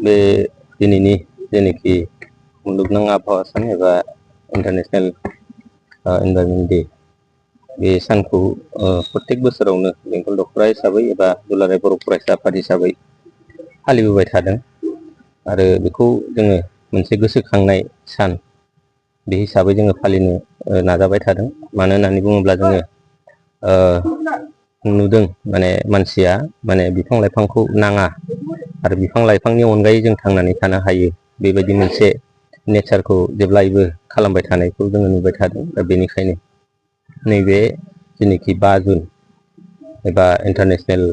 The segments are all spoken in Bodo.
बे दिनैनि जेनेखि मुलुगनां आबहावा सान एबा इन्टारनेशनेल एनवायरनमेन्ट डे बे सानखौ प्रत्येक बोसोरावनो बेंगल दखरा हिसाबै एबा दुलाराय बर' फरायसा आफाद हिसाबै फालिबोबाय थादों आरो बेखौ जोङो मोनसे गोसोखांनाय सान बे हिसाबै जोङो फालिनो नाजाबाय थादों। मानो होननानै बुङोब्ला जोङो नुदों माने मानसिया माने बिफां लाइफांखौ नाङा आरो बिफां लाइफांनि अनगायै जों थांनानै थानो हायो बेबायदि मोनसे नेचारखौ जेब्लायबो खालामबाय थानायखौ जोङो नुबाय थादों। दा बेनिखायनो नैबे जेनोखि 5 जुन एबा इन्टारनेशनेल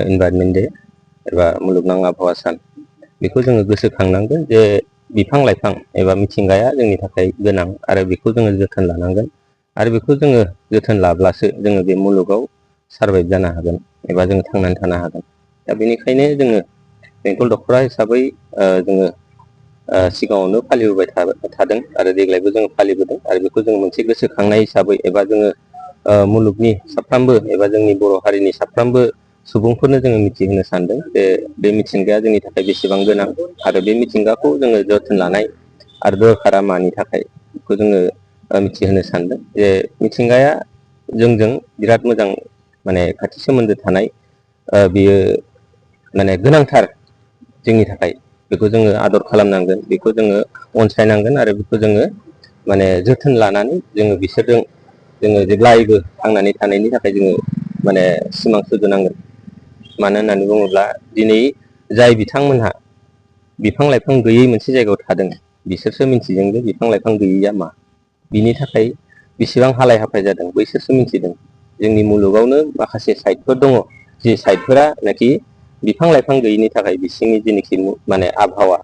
एनवायरनमेन्ट डे एबा मुलुगनां आबहावा सान बेखौ जोङो गोसोखांनांगोन जे बिफां लाइफां एबा मिथिंगाया जोंनि थाखाय गोनां आरो बेखौ जोङो जोथोन लानांगोन आरो बेखौ जोङो जोथोन लाब्लासो जोङो बे मुलुगाव सार्भाइभ जानो हागोन एबा जोङो थांनानै थानो हागोन। दा बेनिखायनो जोङो बेंटल दखरा हिसाबै जोङो सिगाङावनो फालिबोबाय थादों आरो देग्लायबो जोङो फालिबोदों आरो बेखौ जोङो मोनसे गोसोखांनाय हिसाबै एबा जोङो मुलुगनि साफ्रोमबो एबा जोंनि बर' हारिनि साफ्रोमबो सुबुंफोरनो जोङो मिथिहोनो सानदों जे बे मिथिंगाया जोंनि थाखाय बेसेबां गोनां आरो बे मिथिंगाखौ जोङो जोथोन लानाय आरो दरकारा मानि थाखाय बेखौ जोङो मिथिहोनो सानदों जे मिथिंगाया जोंजों बिराद मोजां माने खाथि सोमोन्दो थानाय बियो माने गोनांथार जोंनि थाखाय बेखौ जोङो आदर खालामनांगोन बेखौ जोङो अनसायनांगोन आरो बेखौ जोङो माने जोथोन लानानै जोङो बिसोरजों जोङो जेब्लायबो थांनानै थानायनि थाखाय जोङो माने सिमां सुजुनांगोन। मानो होननानै बुङोब्ला दिनै जाय बिथांमोनहा बिफां लाइफां गैयै मोनसे जायगायाव थादों बिसोरसो मिथिदों जे बिफां लाइफां गैयैया मा बिनि थाखाय बेसेबां हालाय हाफाय जादों बैसोरसो मिथिदों। जोंनि मुलुगावनो माखासे साइटफोर दङ जि साइटफोरानाखि बिफां लाइफां गैयिनि थाखाय बिसिनि जेनोखि माने आबहावा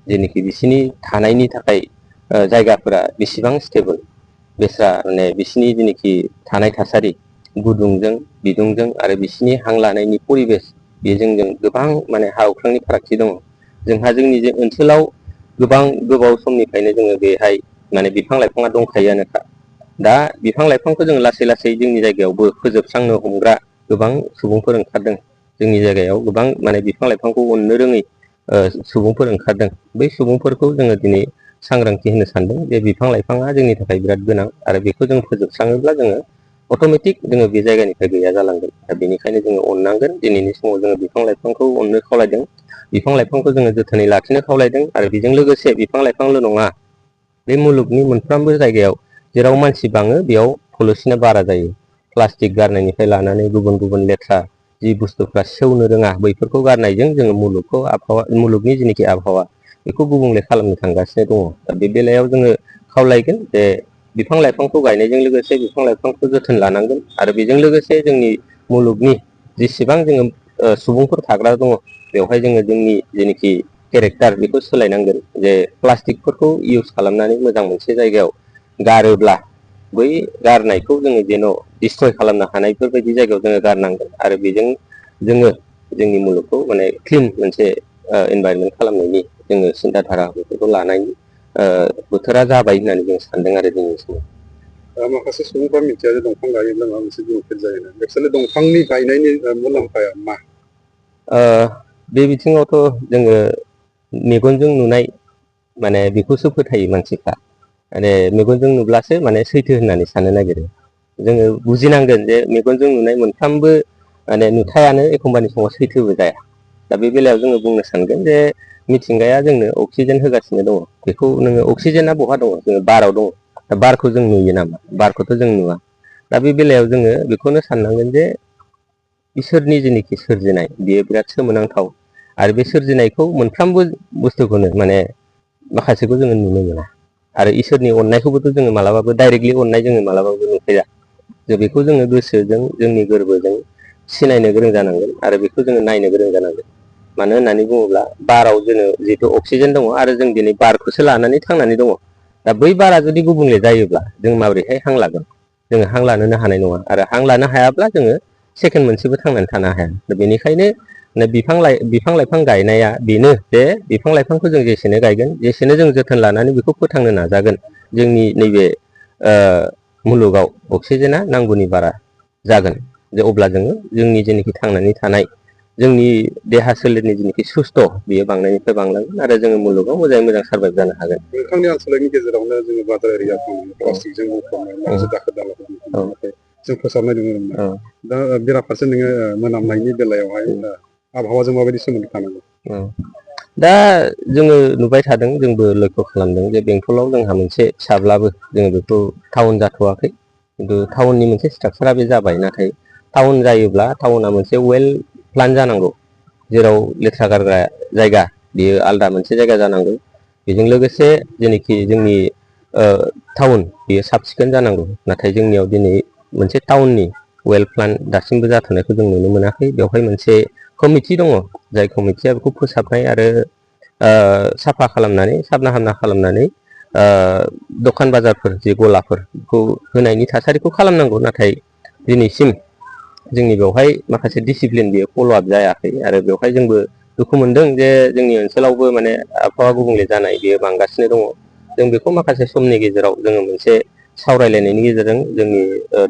जेनोखि बिसिनि थानायनि थाखाय जायगाफोरा बेसेबां स्टेबोल बेस्रा माने बिसिनि जेनोखि थानाय थासारि गुदुंजों बिदुंजों आरो बिसिनि हां लानायनि परिबेस बे जोंजों गोबां माने हा अख्रांनि फारागथि दङ। जोंहा जोंनि जे ओनसोलाव गोबां गोबाव समनिफ्रायनो जोङो बेहाय माने बिफां लाइफाङा दंखायोआनोखा। दा बिफां लाइफांखौ जोङो लासै लासै जोंनि जायगायावबो फोजोबस्रांनो हमग्रा गोबां सुबुंफोर ओंखारदों। जोंनि जायगायाव गोबां माने बिफां लाइफांखौ अननो रोङै सुबुंफोर ओंखारदों। बै सुबुंफोरखौ जोङो दिनै सांग्रांथि होनो सानदों जे बिफां लाइफाङा जोंनि थाखाय बिराद गोनां आरो बेखौ जों फोजोबस्राङोब्ला जोङो अट'मेटिक जोङो बे जायगानिफ्राय गैया जालांगोन। दा बेनिखायनो जोङो अननांगोन दिनैनि समाव जोङो बिफां लाइफांखौ अननो खावलायदों बिफां लाइफांखौ जोङो जोथोनै लाखिनो खावलायदों आरो बेजों लोगोसे बिफां लाइफांल' नङा बे मुलुगनि मोनफ्रोमबो जायगायाव जेराव मानसि बाङो बेयाव पलिउसना बारा जायो। प्लास्टिक गारनायनिफ्राय लानानै गुबुन गुबुन लेथ्रा जि बुस्थुफ्रा सेवनो रोङा बैफोरखौ गारनायजों जोङो मुलुगखौ आबहावा मुलुगनि जेनोखि आबहावा बेखौ गुबुंले खालामनो थांगासिनो दङ। दा बे बेलायाव जोङो खावलायगोन जे बिफां लाइफांखौ गायनायजों लोगोसे बिफां लाइफांखौ जोथोन लानांगोन आरो बेजों लोगोसे जोंनि मुलुगनि जेसेबां जोङो सुबुंफोर थाग्रा दङ बेवहाय जोङो जोंनि जेनोखि केरेक्टार बेखौ सोलायनांगोन जे प्लास्टिकफोरखौ इउस खालामनानै मोजां मोनसे जायगायाव गारोब्ला बै गारनायखौ जोङो जेन' डिस्ट्रय खालामनो हानायफोरबायदि जायगायाव जोङो गारनांगोन आरो बेजों जोङो जोंनि मुलुगखौ माने क्लिन मोनसे इनभाइरमेन्ट खालामनायनि जोङो सिन्था धारा बेफोरखौ लानायनि बोथोरा जाबाय होननानै जों सानदों आरो दिनैनि समाव। माखासे सुबुंफ्रा मिथिया जे दंफां गायोब्ला माबा मोनसे बेनिफिट जायो। एक्सुवेलि दंफांनि गायनायनि मुलाम्फाया मा? बे बिथिङावथ' जोङो मेगनजों नुनाय माने बेखौसो फोथायो मानसिफ्रा माने मेगनजों नुब्लासो माने सैथो होननानै साननो नागिरो। जोङो बुजिनांगोन जे मेगनजों नुनाय मोनफ्रोमबो माने नुथायानो एखमबानि समाव सैथोबो जाया। दा बे बेलायाव जोङो बुंनो सानगोन जे मिथिंगाया जोंनो अक्सिजेन होगासिनो दङ बेखौ नोङो अक्सिजेना बहा दङ जोङो बाराव दङ। दा बारखौ जों नुयो नामा? बारखौथ' जों नुवा। दा बे बेलायाव जोङो बेखौनो साननांगोन जे इसोरनि जेनोखि सोरजिनाय बेयो बिराद सोमोनांथाव आरो बे सोरजिनायखौ मोनफ्रोमबो बुस्थुखौनो माने माखासेखौ जोङो नुनो मोना आरो इसोरनि अननायखौबोथ' जोङो मालाबाबो डाइरेक्टलि अननाय जोङो मालाबाबो नुफेरा। जे बेखौ जोङो गोसोजों जोंनि गोरबोजों सिनायनो गोरों जानांगोन आरो बेखौ जोङो नायनो गोरों जानांगोन। मानो होननानै बुङोब्ला बाराव जोङो जिहेथु अक्सिजेन दङ आरो जों दिनै बारखौसो लानानै थांनानै दङ। दा बै बारा जुदि गुबुंले जायोब्ला जों माबोरैहाय हां लागोन? जोङो हां लानोनो हानाय नङा आरो हां लानो हायाब्ला जोङो सेकेण्ड मोनसेबो थांनानै थानो हाया। दा बेनिखायनो बिफां लाइफां गायनाया बेनो जे बिफां लाइफांखौ जों जेसेनो गायगोन जेसेनो जों जोथोन लानानै बेखौ फोथांनो नाजागोन जोंनि नैबे मुलुगाव अक्सिजेना नांगौनि बारा जागोन। जे अब्ला जोङो जोंनि जेनोखि थांनानै थानाय जोंनि देहा सोलेरनि जेनाखि सुस्थ' बियो बांनायनिफ्राय बांलांगोन आरो जोङो मुलुगाव मोजाङै मोजां सार्भाइभ जानो हागोन। नोंथांनि ओनसोलनि गेजेरावनो जोङो बाजार एरिया प्लास्टिकजों बुंफबनाय माखासे दाखोर दालाफोर नाथाय जों फोसाबनाय नुनो मोनो। दा बेराफारसे नोङो मोनामनायनि बेलायावहाय आबहावाजों माबायदि सोमोन्दो थानांगौ? दा जोङो नुबाय थादों, जोंबो लक्ष्य खालामदों जे बेंटलाव जोंहा मोनसे फिसाब्लाबो जोङो बेखौ टाउन जाथ'वाखै, खिन्थु टाउननि मोनसे स्ट्राक्सारा बे जाबाय। नाथाय टाउन जायोब्ला टाउना मोनसे वेल प्लान जानांगौ, जेराव लेथ्रा गारग्रा जायगा बेयो आलदा मोनसे जायगा जानांगौ। बेजों लोगोसे जेनोखि जोंनि टाउन बेयो साब सिखोन जानांगौ। नाथाय जोंनियाव दिनै मोनसे टाउननि वेल प्लान दासिमबो जाथ'नायखौ जों नुनो मोनाखै। बेवहाय मोनसे कमिटि दङ, जाय कमिटिया बेखौ फोसाबनाय आरो साफा खालामनानै साबना हामना खालामनानै दखान बाजारफोर जे गलाफोरखौ होनायनि थासारिखौ खालामनांगौ। नाथाय दिनैसिम जोंनि बेवहाय माखासे डिसिप्लिन बेयो फल'आप जायाखै आरो बेवहाय जोंबो दुखु मोनदों जे जोंनि ओनसोलावबो माने आबहावा गुबुंले जानाय बेयो बांगासिनो दङ। जों बेखौ माखासे समनि गेजेराव जोङो मोनसे सावरायलायनायनि गेजेरजों जोंनि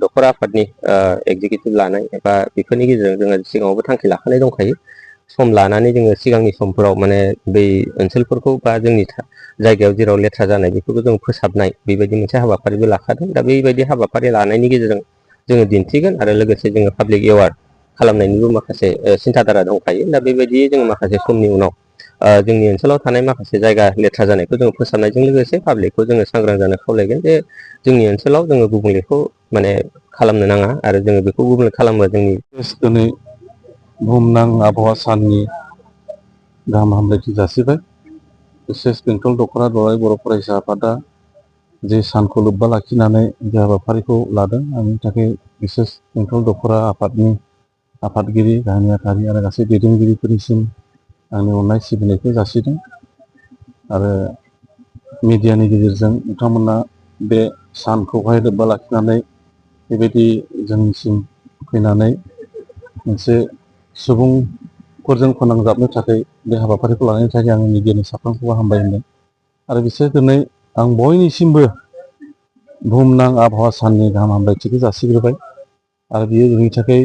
दखरा आफादनि एगजिकिउटिभ लानाय एबा बेफोरनि गेजेरजों जोङो सिगाङावबो थांखि लाखानाय दंखायो। सम लानानै जोङो सिगांनि समफोराव माने बै ओनसोलफोरखौ बा जोंनि जायगायाव जेराव लेथ्रा जानाय बेफोरखौ जों फोसाबनाय बेबायदि मोनसे हाबाफारिबो लाखादों। दा बेबायदि हाबाफारि लानायनि गेजेरजों जोङो दिन्थिगोन आरो लोगोसे जोङो पाब्लिक एवार्ड खालामनायनिबो माखासे सिन्थाधारा दंखायो। दा बेबायदि जोङो माखासे समनि उनाव जोंनि ओनसोलाव थानाय माखासे जायगा लेथ्रा जानायखौ जोङो फोसाबनायजों लोगोसे पाब्लिकखौ जोङो सांग्रां जानो खावलायगोन जे जोंनि ओनसोलाव जोङो गुबुंलेखौ माने खालामनो नाङा आरो जोङो बेखौ गुबुंले खालामो जोंनि दिनै बुहुमनां आबहावा साननि गाहाम हामलायथि जासिबाय। बिसेस बेंटल दख'रा दलाइ बर' फरायसा आफादा जे सानखौ लोब्बा लाखिनानै जे हाबाफारिखौ लादों, आंनि थाखाय बिसेस बेंटल दख'रा आफादनि आफादगिरि, गाहाय नेहाथारि आरो गासै दैदेनगिरिफोरनिसिम आंनि अननाय सिबिनायखौ जासिदों। आरो मिडियानि गेजेरजों नोंथांमोना बे सानखौहाय लोब्बा लाखिनानै बेबायदि जोंनिसिम फैनानै मोनसे सुबुंफोरजों फोनांजाबनो थाखाय बे हाबाफारिखौ लानायनि थाखाय आं मिडियानि साफ्रोमखौबो हामबाय होनदों। आरो बिसोर दिनै आं बयनिसिमबो बुहुमनां आबहावा साननि गाहाम हामलायथिखौ जासिग्रोबाय। आरो बियो जोंनि थाखाय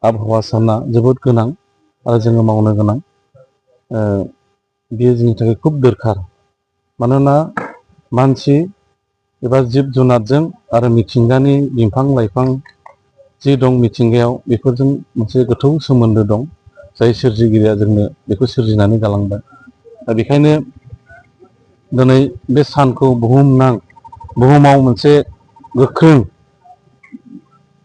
आबहावा साना जोबोद गोनां आरो जोङो मावनो गोनां। बियो जोंनि थाखाय खुब दोरखार। मानोना मानसि एबा जिब जुनारजों आरो मिथिंगानि बिफां लाइफां जि दं मिथिंगायाव, बेफोरजों मोनसे गोथौ सोमोन्दो दं। जाय सोरजिगिरिया जोंनो बेखौ सोरजिनानै गालांबाय। दा बेखायनो दिनै बे सानखौ बुहुमाव मोनसे गोख्रों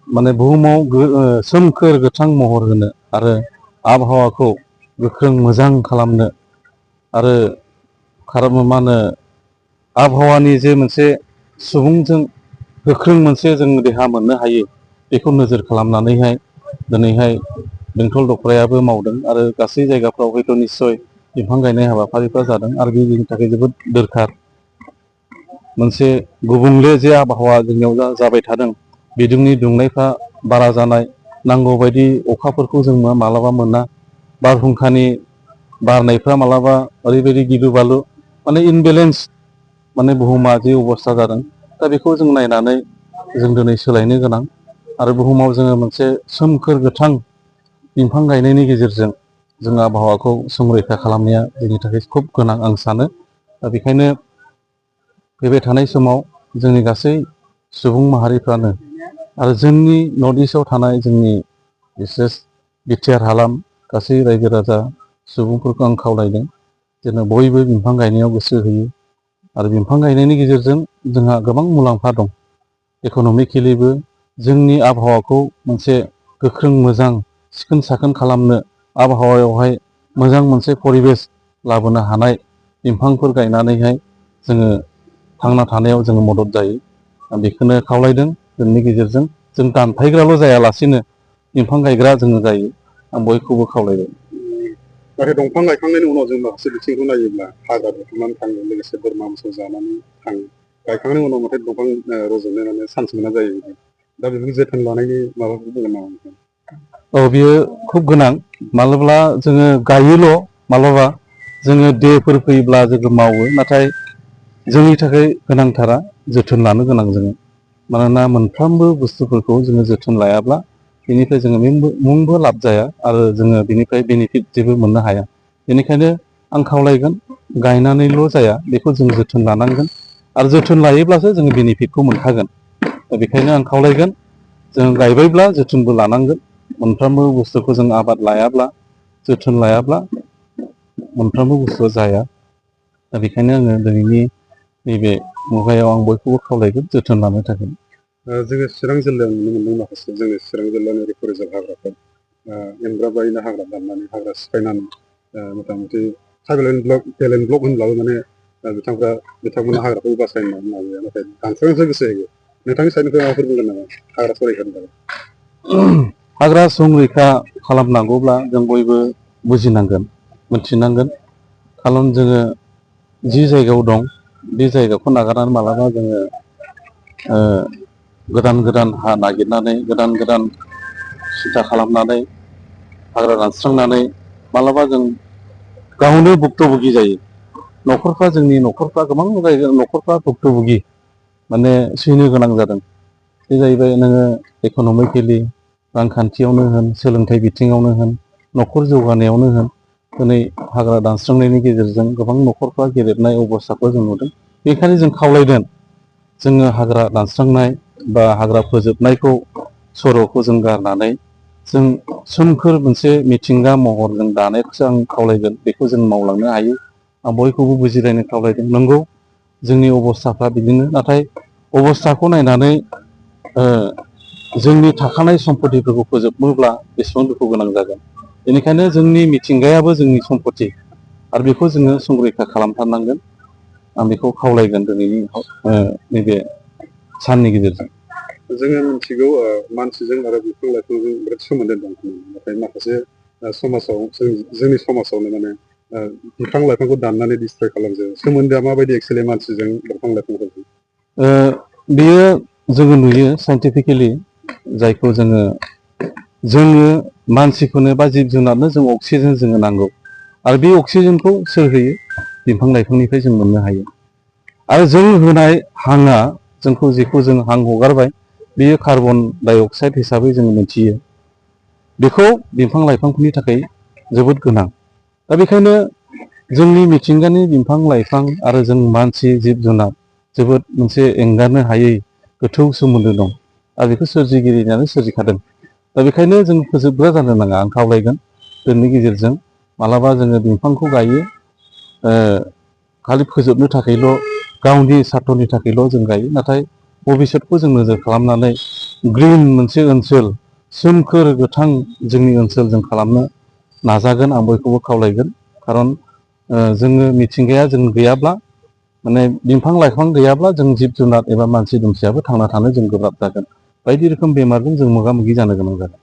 माने बुहुमाव सोमखोर गोथां महर होनो आरो आबहावाखौ गोख्रों मोजां खालामनो आरो मा होनो आबहावानि जे मोनसे सुबुंजों गोख्रों मोनसे जों देहा मोननो हायो, बेखौ नोजोर खालामनानैहाय दिनैहाय बेंटल दखरायाबो मावदों आरो गासै जायगाफ्राव हयथ' निस्सय बिफां गायनाय हाबाफारिफ्रा जादों। आरो बे जोंनि थाखाय जोबोद दोरखार। मोनसे गुबुंले जे आबहावा जोंनियाव जाबाय थादों, बिदुंनि दुंनायफ्रा बारा जानाय, नांगौ बायदि अखाफोरखौ जों मालाबा मोना, बारहुंखानि बारनायफ्रा मालाबा ओरैबायदि गिलु बालु माने इनबेलेन्स माने बुहुमा जि अबस्था जादों, दा बेखौ जों नायनानै जों दिनै सोलायनो गोनां। आरो बुहुमाव जोङो मोनसे सोमखोर गोथां बिफां गायनायनि गेजेरजों जों आबहावाखौ संरैखा खालामनाया जोंनि थाखाय खुब गोनां आं सानो। दा बेखायनो फैबाय थानाय समाव जोंनि गासै सुबुं माहारिफ्रानो आरो जोंनि नर्थ इस्टआव थानाय जोंनि बिसेस बिटिआर हालाम गासै रायजो राजा सुबुंफोरखौ आं खावलायदों जेन बयबो बिफां गायनायाव गोसो होयो। आरो बिफां गायनायनि गेजेरजों जोंहा गोबां मुलाम्फा दं। इक'नमिकेलिबो जोंनि आबहावाखौ मोनसे गोख्रों मोजां सिखोन साखोन खालामनो, आबहावायावहाय मोजां मोनसे परिबेस लाबोनो हानाय बिफांफोर गायनानैहाय जोङो थांना थानायाव जोङो मदद जायो। आं बेखौनो खावलायदों। जोंनि गेजेरजों जों दानफायग्राल' जायालासिनो बिफां गायग्रा जोङो जायो, आं बयखौबो खावलायबाय। नाथाय दंफां गायखांनायनि उनाव जों माखासे बिथिंखौ नायोब्ला हाग्रा दुंनानै थाङो, लोगोसे बोरमा मोसौ जानानै थाङो। गायखांनायनि उनाव नाथाय दंफां रज'नो माने चान्स मोना जायो। दा बेफोरखौ जोथोन लानायनि माबाफोर बुंगोन नामा नोंथां? औ, बियो खुब गोनां। माब्लाबा जोङो गायोल', माब्लाबा जोङो देफोर फैयोब्ला जोङो मावो, नाथाय जोंनि थाखाय गोनांथारा जोथोन लानो गोनां जोङो। मानोना मोनफ्रोमबो बुस्थुफोरखौ जोङो जोथोन लायाब्ला बेनिफ्राय जोङो मुंबो लाब जाया आरो जोङो बेनिफ्राय बेनिफिट जेबो मोननो हाया। बेनिखायनो आं खावलायगोन गायनानैल' जाया, बेखौ जों जोथोन लानांगोन आरो जोथोन लायोब्लासो जोङो बेनिफिटखौ मोनखागोन। दा बेखायनो आं खावलायगोन जों गायबायब्ला जोथोनबो लानांगोन। मोनफ्रोमबो बुस्थुखौ जों आबाद लायाब्ला, जोथोन लायाब्ला मोनफ्रोमबो बुस्थुआ जाया। दा बेखायनो आङो दिनैनि नैबे मुगायाव आं बयखौबो खावलायगोन जोथोन लानो थाखाय। जोङो चिरां जिल्लायाव नुनो मोनदों माखासे जोंनि चिरां जिल्लानि रिक'रिजार हाग्राफोर एमग्रा बायनो हाग्रा दाननानै हाग्रा सिफायनानै मथा मथि ट्राइबेल एन्ड ब्लक होनब्लाबो माने बिथांमोना हाग्राखौ बासायनो नाजाया, नाथाय दानस्रांनायजों लोगोसे नोंथांनि साइडनिफ्राय माबाफोर बुंगोन नामा हाग्रा संरैखानि बागै? हाग्रा संरैखा खालामनांगौब्ला जों बयबो बुजिनांगोन, मोनथिनांगोन। खारन जोङो जि जायगायाव दं बे जायगाखौ नागारनानै मालाबा जोङो गोदान गोदान हा नागिरनानै गोदान गोदान सिन्था खालामनानै हाग्रा दानस्रांनानै मालाबा जों गावनो भुक्तभुगि जायो। न'खरफ्रा जोंनि न'खरफ्रा गोबां जायगा न'खरफ्रा भुक्तभुगि माने सैनो गोनां जादों। बे जाहैबाय नोङो इक'नमिकेलि रांखान्थियावनो होन, सोलोंथाइ बिथिङावनो होन, न'खर जौगानायावनो होन, दिनै हाग्रा दानस्रांनायनि गेजेरजों गोबां न'खरफ्रा गेरेबनाय अबस्थाखौ जों नुदों। बेखायनो जों खावलायदों जोङो हाग्रा दानस्रांनाय बा हाग्रा फोजोबनायखौ सर'खौ जों गारनानै जों सोमखोर मोनसे मिथिंगा महर जों दानायखौसो आं खावलायगोन। बेखौ जों मावलांनो हायो। आं बयखौबो बुजिलायनो खावलायदों। नंगौ जोंनि अबस्थाफ्रा बिदिनो, नाथाय अबस्थाखौ नायनानै जोंनि थाखानाय सम्पतिफोरखौ फोजोबनोब्ला बेसेबां दुखु गोनां जागोन। बेनिखायनो जोंनि मिथिंगायाबो जोंनि सम्पति आरो बेखौ जोङो संरैखा खालामथारनांगोन। आं बेखौ खावलायगोन दिनैनि नैबे साननि गेजेरजों। जोङो मिथिगौ मानसिजों आरो बिफां लाइफांजों बिराद सोमोन्दो दं, नाथाय माखासे समाजाव जोंनि समाजावनो माने बिफां लाइफांखौ दाननानै डिस्ट्रय खालामजोबो। सोमोन्दोआ माबायदि एक्सुवेलि मानसिजों बिफां लाइफांफोरजों? बेयो जोङो नुयो साइन्टिफिकेलि, जायखौ जोङो मानसिखौनो बा जिब जुनारनो जों अक्सिजेन जोङो नांगौ आरो बे अक्सिजेनखौ सोर होयो? बिफां लाइफांनिफ्राय जों मोननो हायो। आरो जों होनाय हांआ जेखौ जों हां हगारबाय बेयो कार्बन डाइ अक्साइड हिसाबै जों मिथियो। बेखौ बिफां लाइफांफोरनि थाखाय जोबोद गोनां। दा बेखायनो जोंनि मिथिंगानि बिफां लाइफां आरो जों मानसि जिब जुनार जोबोद मोनसे एंगारनो हायै गोथौ सोमोन्दो दं आरो बेखौ सोरजिगिरियानो सोरजिखादों। दा बेखायनो जों फोजोबग्रा जानो नाङा। आं खावलायगोन दिनैनि गेजेरजों मालाबा जोङो बिफांखौ गायो खालि फोजोबनो थाखायल', गावनि सार्थ'नि थाखायल' जों गायो। नाथाय भबिसतखौ जों नोजोर खालामनानै ग्रिन मोनसे ओनसोल, सोमखोर गोथां जोंनि ओनसोल जों खालामनो नाजागोन। आं बयखौबो खावलायगोन। खारन जोङो मिथिंगाया जों गैयाब्ला माने बिफां लाइफां गैयाब्ला जों जिब जुनार एबा मानसि दुमसियाबो थांना थानो जों गोब्राब जागोन। बायदि रोखोम बेमारजों जों मोगा मोगि जानो गोनां जागोन।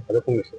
आरो फंनैसो